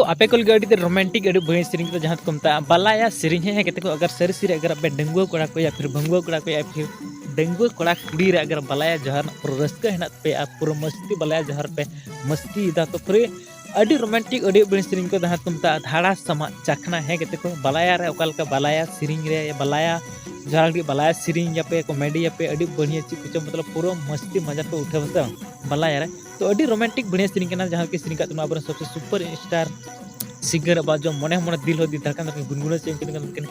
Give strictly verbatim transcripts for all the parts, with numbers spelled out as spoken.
ᱛᱚ ᱟᱯᱮ ᱠᱚ ᱞᱟᱹᱜᱤᱫ ᱟᱹᱰᱤ ᱛᱮ ᱨᱳᱢᱟᱱᱴᱤᱠ, ᱟᱹᱰᱤ ᱵᱟᱹᱲᱤᱡ ᱥᱮᱨᱮᱧ ᱠᱟᱱᱟ, ᱡᱟᱦᱟᱸ ᱫᱚᱠᱚ ᱢᱮᱛᱟᱜᱼᱟ ᱵᱟᱞᱟᱭᱟ ᱥᱮᱨᱮᱧ᱾ ᱦᱮᱸ, ᱦᱮᱸ, ᱜᱟᱛᱮ ᱠᱚ, ᱟᱜᱟᱨ ᱥᱟᱹᱨᱤ ᱥᱟᱹᱨᱤ ᱟᱜᱟᱨ ᱟᱯᱮ ᱰᱟᱺᱜᱩᱣᱟᱹ ᱠᱚᱲᱟ ᱠᱚ ᱭᱟ ᱯᱷᱤᱨ ᱵᱷᱟᱹᱝᱜᱩᱣᱟᱹ ᱠᱚᱲᱟ ᱠᱚ ᱭᱟ ᱯᱷᱤᱨ ᱰᱟᱺᱜᱩᱣᱟᱹ ᱠᱚᱲᱟ ᱠᱩᱲᱤ ᱨᱮ ᱟᱜᱟᱨ ᱵᱟᱞᱟᱭᱟ ᱡᱚᱦᱟᱨ ᱨᱮᱱᱟᱜ ᱯᱩᱨᱟᱹ ᱨᱟᱹᱥᱠᱟᱹ ᱦᱮᱱᱟᱜ ᱛᱟᱯᱮᱭᱟ ᱟᱨ ᱯᱩᱨᱟᱹ ᱢᱟᱹᱥᱛᱤ ᱵᱟᱞᱟᱭᱟ ᱡᱚᱦᱟᱨ ᱯᱮ ᱢᱟᱹᱥᱛᱤᱭᱮᱫᱟ, ᱛᱚ ᱯᱷᱤᱨ ᱟᱹᱰᱤ ᱨᱳᱢᱟᱱᱴᱤᱠ, ᱟᱹᱰᱤ ᱵᱟᱹᱲᱤᱡ ᱥᱮᱨᱮᱧ ᱠᱚ, ᱡᱟᱦᱟᱸ ᱫᱚᱠᱚ ᱢᱮᱛᱟᱜᱼᱟ ᱫᱷᱟᱲᱟ ᱥᱟᱢᱟᱜ ᱪᱟᱠᱷᱱᱟ᱾ ᱦᱮᱸ, ᱜᱟᱛᱮ ᱠᱚ, ᱵᱟᱞᱟᱭᱟ ᱨᱮ ᱚᱠᱟ ᱞᱮᱠᱟ ᱵᱟᱞᱟᱭᱟ ᱥᱮᱨᱮᱧ ᱨᱮ ᱵᱟᱞᱟᱭᱟ ᱡᱚᱦᱟᱨ ᱞᱟᱹᱜᱤᱫ ᱵᱟᱞᱟᱭᱟ ᱥᱮᱨᱮᱧ ᱟᱯᱮ, ᱠᱚᱢᱮᱰᱤ ᱟᱯᱮ, ᱟᱹᱰᱤ ᱵᱟᱹᱲᱤᱡ ᱪᱮᱫ ᱠᱚᱪᱚᱝ, ᱢᱚᱛᱞᱚᱵ ᱯᱩᱨᱟᱹ ᱢᱟᱹᱥᱛᱤ ᱢᱟᱡᱟ ᱯᱮ ᱩᱴᱷᱟᱹᱣᱟ ᱥᱮ ᱵᱟᱝ ᱵᱟᱞᱟᱭᱟ ᱨᱮ᱾ ᱛᱚ ᱟᱹᱰᱤ ᱨᱳᱢᱟᱱᱴᱤᱠ ᱵᱟᱹᱲᱤᱡ ᱥᱮᱨᱮᱧ ᱠᱟᱱᱟ, ᱡᱟᱦᱟᱸ ᱠᱤ ᱥᱮᱨᱮᱧ ᱠᱟᱜ ᱛᱟᱵᱚᱱᱟ ᱟᱵᱚᱨᱮᱱ ᱥᱚᱵᱥᱮ ᱥᱩᱯᱟᱨ ᱥᱴᱟᱨ ᱥᱤᱝᱜᱟᱨ ᱟᱵᱚ ᱡᱚᱢ ᱢᱚᱱᱮ ᱢᱚᱱᱮ ᱫᱤᱞ ᱦᱚᱸ ᱫᱤᱞ ᱫᱷᱟᱲᱠᱟᱱ ᱛᱟᱹᱠᱤᱱ ᱜᱩᱱᱜᱩᱱᱟᱹ ᱪᱮ ᱩᱱᱠᱤᱱ ᱠᱟᱱ ᱛᱟᱹᱠᱤᱱ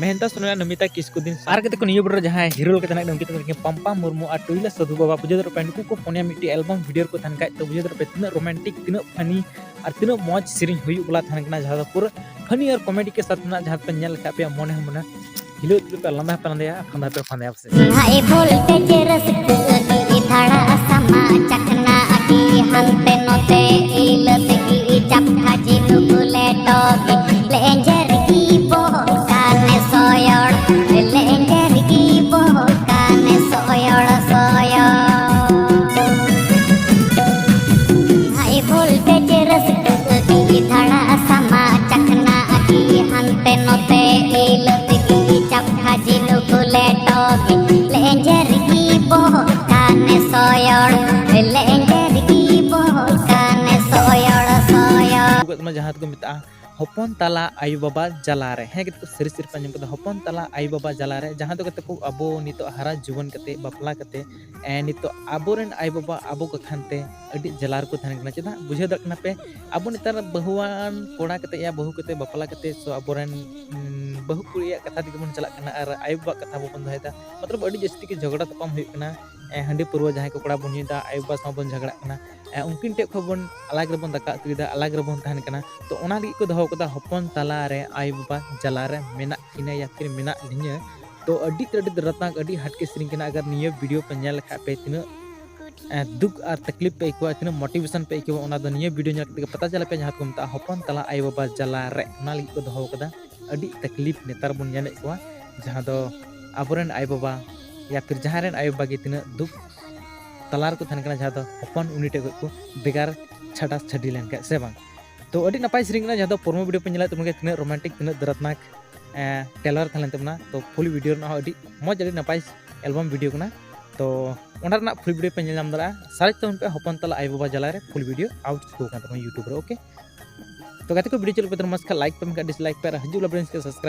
ᱢᱮᱦᱮᱱᱫᱟ ᱥᱚᱨᱮᱱ ᱟᱨ ᱱᱚᱢᱤᱛᱟ ᱠᱤᱥᱠᱩ ᱫᱤᱱ ᱟᱨ ᱜᱟᱛᱮ ᱠᱚ ᱱᱤᱭᱟᱹ ᱵᱚᱰᱚᱨ ᱡᱟᱦᱟᱸᱭ ᱦᱤᱨᱳ ᱞᱮᱠᱟ ᱛᱟᱦᱮᱱᱟ ᱩᱱᱠᱤᱱ ᱛᱟᱹᱠᱤᱱ ᱯᱟᱢᱯᱟ ᱢᱩᱨᱢᱩ ᱟᱨ ᱴᱩᱭᱞᱟ ᱥᱟᱹᱫᱷᱩ ᱵᱟᱵᱟ ᱵᱩᱡᱷᱟᱹᱣ ᱫᱟᱲᱮᱭᱟᱜ ᱯᱮ ᱱᱩᱠᱩ ᱠᱚ ᱯᱩᱱᱭᱟ ᱢᱤᱫᱴᱤᱡ ᱮᱞᱵᱟᱢ ᱵᱷᱤᱰᱤᱭᱳ ᱨᱮᱠᱚ ᱛᱟᱦᱮᱱ ᱠᱷᱟᱡ ᱛᱚ ᱵᱩᱡᱷᱟᱹᱣ ᱫᱟᱲᱮᱭᱟᱜ ᱯᱮ ᱛᱤᱱᱟᱹᱜ ᱨᱳᱢᱟᱱᱴᱤᱠ, ᱛᱤᱱᱟᱹᱜ ᱯᱷᱟᱱᱤ ᱟᱨ ᱛᱤᱱᱟᱹᱜ ᱢᱚᱡᱽ ᱥᱮᱨᱮᱧ ᱦᱩᱭᱩᱜ ᱵᱚᱞᱟ ᱛᱟᱦᱮᱱ ᱠᱟᱱᱟ, ᱡᱟᱦᱟᱸ ᱫᱚ ᱯᱩᱨᱟᱹ ᱯᱷᱟᱱᱤ ᱟᱨ ᱠᱚᱢᱮᱰᱤ ᱠᱮ ᱥᱟᱛᱷ ᱢᱮᱱᱟᱜᱼᱟ, ᱡᱟᱦᱟᱸ ᱯᱮ ᱧᱮᱞ ᱞᱮᱠᱷᱟᱡ ᱯᱮ ᱢᱚᱱᱮ ᱦᱚᱸ ᱢᱚᱱᱮ ᱦᱤᱞᱟᱹᱣ ᱛᱩᱞᱩᱡ ᱯᱮ ᱞᱟᱸᱫᱟ ᱦᱚᱸᱯᱮ ᱞᱟᱸᱫᱟᱭᱟ ᱟᱨ ᱯᱷᱟᱸᱫᱟ ᱦᱚᱸᱯᱮ ᱯᱷᱟᱸᱫᱟᱭᱟ ᱯᱟᱥᱮᱡ᱾ ᱦᱟᱭ ᱵᱷᱳᱞᱴᱮᱡᱽ ᱨᱟᱹᱥᱠᱟᱹ ᱜᱮ ᱫᱷᱟᱲᱟ ᱥᱟᱢᱟ ᱪᱟᱠᱷᱱᱟ ᱜᱮ ᱦᱟᱱᱛᱮ ᱱᱚᱛᱮ ᱤᱞᱟᱹᱛ ᱜᱮ ᱪᱟᱯᱴᱷᱟ ᱡᱤᱞᱩ ᱠᱚ ᱞᱮᱴᱚ ᱜᱮ ᱞᱮᱸᱡᱮᱨ ᱜᱮ ᱵᱚᱦᱚᱜ ᱠᱟᱱᱮ ᱥᱚᱭᱚᱲ ᱞᱮᱸᱡᱮᱨ ᱜᱮ ᱵᱚᱦᱚᱜ ᱠᱟᱱᱮ ᱥᱚᱭᱚᱲ ᱥᱚᱭᱚᱲ᱾ ᱦᱟᱭ ᱵᱷᱳᱞᱴᱮᱡᱽ ᱨᱟᱹᱥᱠᱟᱹ ᱜᱮ ᱫᱷᱟᱲᱟ ᱥᱟᱢᱟ ᱪᱟᱠᱷᱱᱟ ᱜᱮ ᱦᱟᱱᱛᱮ ᱱᱚᱛᱮ ᱤᱞᱟᱹᱛ ᱜᱮ ᱪᱟᱯᱴᱷᱟ ᱡᱤᱞᱩ ᱠᱚ ᱞᱮᱴᱚ ᱜᱮ ᱞᱮᱸᱡᱮᱨ ᱜᱮ ᱵᱚᱦᱚᱜ ᱠᱟᱱᱮ ᱥᱚᱭᱚᱲ ᱞᱮᱸᱡᱮᱨ ᱜᱮ ᱵᱚᱦᱚᱜ ᱠᱟᱱᱮ ᱥᱚᱭᱚᱲ ᱥᱚᱭᱚᱲ᱾ ᱡᱟᱦᱟᱸ ᱫᱚᱠᱚ ᱢᱮᱛᱟᱜᱼᱟ ᱦᱚᱯᱚᱱ ᱛᱟᱞᱟ ᱟᱭᱳ ᱵᱟᱵᱟ ᱡᱟᱞᱟ ᱨᱮ᱾ ᱦᱮᱸ ᱜᱟᱛᱮ ᱠᱚ, ᱥᱟᱹᱨᱤ ᱥᱟᱹᱨᱤ ᱯᱮ ᱟᱸᱡᱚᱢ ᱠᱟᱫᱟ, ᱦᱚᱯᱚᱱ ᱛᱟᱞᱟ ᱟᱭᱳ ᱵᱟᱵᱟ ᱡᱟᱞᱟ ᱨᱮ, ᱡᱟᱦᱟᱸ ᱫᱚ ᱜᱟᱛᱮ ᱠᱚ ᱟᱵᱚ ᱱᱤᱛᱚᱜ ᱦᱟᱨᱟ ᱡᱩᱣᱟᱹᱱ ᱠᱟᱛᱮ, ᱵᱟᱯᱞᱟ ᱠᱟᱛᱮ, ᱮᱸ, ᱱᱤᱛᱚᱜ ᱟᱵᱚᱨᱮᱱ ᱟᱭᱳ ᱵᱟᱵᱟ ᱟᱵᱚ ᱠᱚ ᱠᱷᱟᱱ ᱛᱮ ᱟᱹᱰᱤ ᱡᱟᱞᱟ ᱨᱮᱠᱚ ᱛᱟᱦᱮᱱ ᱠᱟᱱᱟ᱾ ᱪᱮᱫᱟᱜ? ᱵᱩᱡᱷᱟᱹᱣ ᱫᱟᱲᱮᱭᱟᱜ ᱠᱟᱱᱟ ᱯᱮ, ᱟᱵᱚ ᱱᱮᱛᱟᱨ ᱵᱟᱹᱦᱩᱣᱟᱱ ᱠᱚᱲᱟ ᱠᱟᱛᱮ ᱭᱟ ᱵᱟᱹᱦᱩ ᱠᱟᱛᱮ ᱵᱟᱯᱞᱟ ᱠᱟᱛᱮ, ᱥᱚ ᱟᱵᱚᱨᱮᱱ, ᱩᱸ, ᱵᱟᱹᱦᱩ ᱠᱩᱲᱤᱭᱟᱜ ᱠᱟᱛᱷᱟ ᱛᱮᱜᱮ ᱵᱚᱱ ᱪᱟᱞᱟᱜ ᱠᱟᱱᱟ ᱟᱨ ᱟᱭᱳ ᱵᱟᱵᱟᱣᱟᱜ ᱠᱟᱛᱷᱟ ᱵᱟᱵᱚᱱ ᱫᱚᱦᱚᱭᱮᱫᱟ᱾ ᱢᱚᱛᱞᱚᱵ ᱟᱹᱰᱤ ᱡᱟᱹᱥᱛᱤ ᱜᱮ ᱡᱷᱚᱜᱽᱲᱟ ᱛᱟᱯᱟᱢ ᱦᱩᱭᱩᱜ ᱠᱟᱱᱟ᱾ ᱮᱸ, ᱦᱟᱺᱰᱤ ᱯᱟᱹᱨᱣᱟᱹ ᱡᱟᱦᱟᱸᱭ ᱠᱚ ᱠᱚᱲᱟ ᱵᱚᱱ ᱧᱩᱭᱮᱫᱟ, ᱟᱭᱳ ᱵᱟᱵᱟ ᱥᱟᱶ ᱵᱚᱱ ᱡᱷᱟᱜᱽᱲᱟᱜ ᱠᱟᱱᱟ᱾ ᱮᱸ, ᱩᱱᱠᱤᱱ ᱴᱷᱮᱡ ᱠᱷᱚᱱ ᱵᱚᱱ ᱟᱞᱟᱜᱽ ᱨᱮᱵᱚᱱ ᱫᱟᱠᱟ ᱩᱛᱩᱭᱮᱫᱟ, ᱟᱞᱟᱜᱽ ᱨᱮᱵᱚᱱ ᱛᱟᱦᱮᱱ ᱠᱟᱱᱟ᱾ ᱛᱚ ᱚᱱᱟ ᱞᱟᱹᱜᱤᱫ ᱠᱚ ᱫᱚᱦᱚ ᱠᱟᱫᱟ ᱦᱚᱯᱚᱱ ᱛᱟᱞᱟ ᱨᱮ ᱟᱭᱳ ᱵᱟᱵᱟ ᱡᱟᱞᱟ ᱨᱮ ᱢᱮᱱᱟᱜ ᱠᱤᱱᱟ ᱭᱟ ᱯᱷᱤᱨ ᱢᱮᱱᱟᱜ ᱞᱤᱧᱟᱹ᱾ ᱛᱚ ᱟᱹᱰᱤ ᱛᱮᱫ ᱟᱹᱰᱤ ᱫᱚᱨᱫᱽᱱᱟᱠ, ᱟᱹᱰᱤ ᱦᱟᱴᱠᱮ ᱥᱮᱨᱮᱧ ᱠᱟᱱᱟ᱾ ᱟᱜᱟᱨ ᱱᱤᱭᱟᱹ ᱵᱷᱤᱰᱤᱭᱳ ᱯᱮ ᱧᱮᱞ ᱞᱮᱠᱷᱟᱡ ᱯᱮ ᱛᱤᱱᱟᱹᱜ, ᱮᱸ, ᱫᱩᱠ ᱟᱨ ᱛᱟᱠᱞᱤᱯ ᱯᱮ ᱟᱹᱭᱠᱟᱹᱣᱟ, ᱛᱤᱱᱟᱹᱜ ᱢᱳᱴᱤᱵᱷᱮᱥᱚᱱ ᱯᱮ ᱟᱹᱭᱠᱟᱹᱣᱟ, ᱚᱱᱟ ᱫᱚ ᱱᱤᱭᱟᱹ ᱵᱷᱤᱰᱤᱭᱳ ᱧᱮᱞ ᱠᱟᱛᱮ ᱜᱮ ᱯᱟᱛᱟ ᱪᱟᱞᱟᱜ ᱯᱮ, ᱡᱟᱦᱟᱸ ᱫᱚᱠᱚ ᱢᱮᱛᱟᱜᱼᱟ ᱦᱚᱯᱚᱱ ᱛᱟᱞᱟ ᱟᱭᱳ ᱵᱟᱵᱟ ᱡᱟᱞᱟ ᱨᱮ᱾ ᱚᱱᱟ ᱞᱟᱹᱜᱤᱫ ᱠᱚ ᱫᱚᱦᱚ ᱠᱟᱫᱟ᱾ ᱟᱹᱰᱤ ᱛᱟᱠᱞᱤᱯ ᱱᱮᱛᱟᱨ ᱵᱚᱱ ᱧᱮᱞᱮᱫ ᱠᱚᱣᱟ, ᱡᱟᱦᱟᱸ ᱫᱚ ᱟᱵᱚᱨᱮᱱ ᱟᱭᱳ ᱵᱟᱵᱟ ᱭᱟ ᱯᱷᱤᱨ ᱡᱟᱦᱟᱸᱭ ᱨᱮᱱ ᱟᱭᱳ ᱵᱟᱵᱟ ᱜᱮ ᱛᱤᱱᱟᱹᱜ ᱫᱩᱠ ᱛᱟᱞᱟ ᱨᱮᱠᱚ ᱛᱟᱦᱮᱱ ᱠᱟᱱᱟ, ᱡᱟᱦᱟᱸ ᱫᱚ ᱦᱚᱯᱚᱱ ᱩᱱᱤ ᱴᱷᱮᱡ ᱠᱷᱚᱡ ᱠᱚ ᱵᱷᱮᱜᱟᱨ ᱪᱷᱟᱰᱟ ᱪᱷᱟᱹᱰᱤ ᱞᱮᱱᱠᱷᱟᱡ, ᱥᱮ ᱵᱟᱝ? ᱛᱚ ᱟᱹᱰᱤ ᱱᱟᱯᱟᱭ ᱥᱮᱨᱮᱧ ᱠᱟᱱᱟ, ᱡᱟᱦᱟᱸ ᱫᱚ ᱯᱨᱳᱢᱳ ᱵᱷᱤᱰᱤᱭᱳ ᱯᱮ ᱧᱮᱞᱮᱫ ᱛᱟᱵᱚᱱ ᱜᱮᱭᱟ, ᱛᱤᱱᱟᱹᱜ ᱨᱳᱢᱟᱱᱴᱤᱠ, ᱛᱤᱱᱟᱹᱜ ᱫᱨᱟᱛᱱᱟᱠ ᱴᱮᱞᱟᱨ ᱛᱟᱦᱮᱸ ᱞᱮᱱ ᱛᱟᱵᱚᱱᱟ᱾ ᱛᱚ ᱯᱷᱩᱞ ᱵᱷᱤᱰᱤᱭᱳ ᱨᱮᱱᱟᱜ ᱦᱚᱸ ᱟᱹᱰᱤ ᱢᱚᱡᱽ, ᱟᱹᱰᱤ ᱱᱟᱯᱟᱭ ᱮᱞᱵᱟᱢ ᱵᱷᱤᱰᱤᱭᱳ ᱠᱟᱱᱟ᱾ ᱛᱚ ᱚᱱᱟ ᱨᱮᱱᱟᱜ ᱯᱷᱩᱞ ᱵᱷᱤᱰᱤᱭᱳ ᱯᱮ ᱧᱮᱞ ᱧᱟᱢ ᱫᱟᱲᱮᱭᱟᱜᱼᱟ᱾ ᱥᱟᱨᱪ ᱛᱟᱵᱚᱱ ᱯᱮ ᱦᱚᱯᱚᱱ ᱛᱟᱞᱟ ᱟᱭᱳ ᱵᱟᱵᱟ ᱡᱟᱞᱟ ᱨᱮ, ᱯᱷᱩᱞ ᱵᱷᱤᱰᱤᱭᱳ ᱟᱣᱩᱴ ᱠᱟᱱ ᱛᱟᱵᱚᱱᱟ YouTube ᱨᱮ᱾ ᱳᱠᱮ, ᱛᱚ ᱜᱟᱛᱮ ᱠᱚ, ᱵᱷᱤᱰᱤᱭᱳ ᱪᱮᱫ ᱞᱮᱠᱟ ᱯᱮ ᱢᱚᱡᱽ ᱠᱷᱟᱱ ᱞᱟᱭᱤᱠ ᱯᱮ, ᱢᱮᱱᱠᱷᱟᱱ ᱰᱤᱥᱞᱟᱭᱤᱠ ᱯᱮ, ᱟᱨ ᱦᱤᱡᱩᱜ ᱞᱟᱵᱨᱮᱱ ᱥᱟᱵᱥᱠᱨᱟᱭᱤᱵ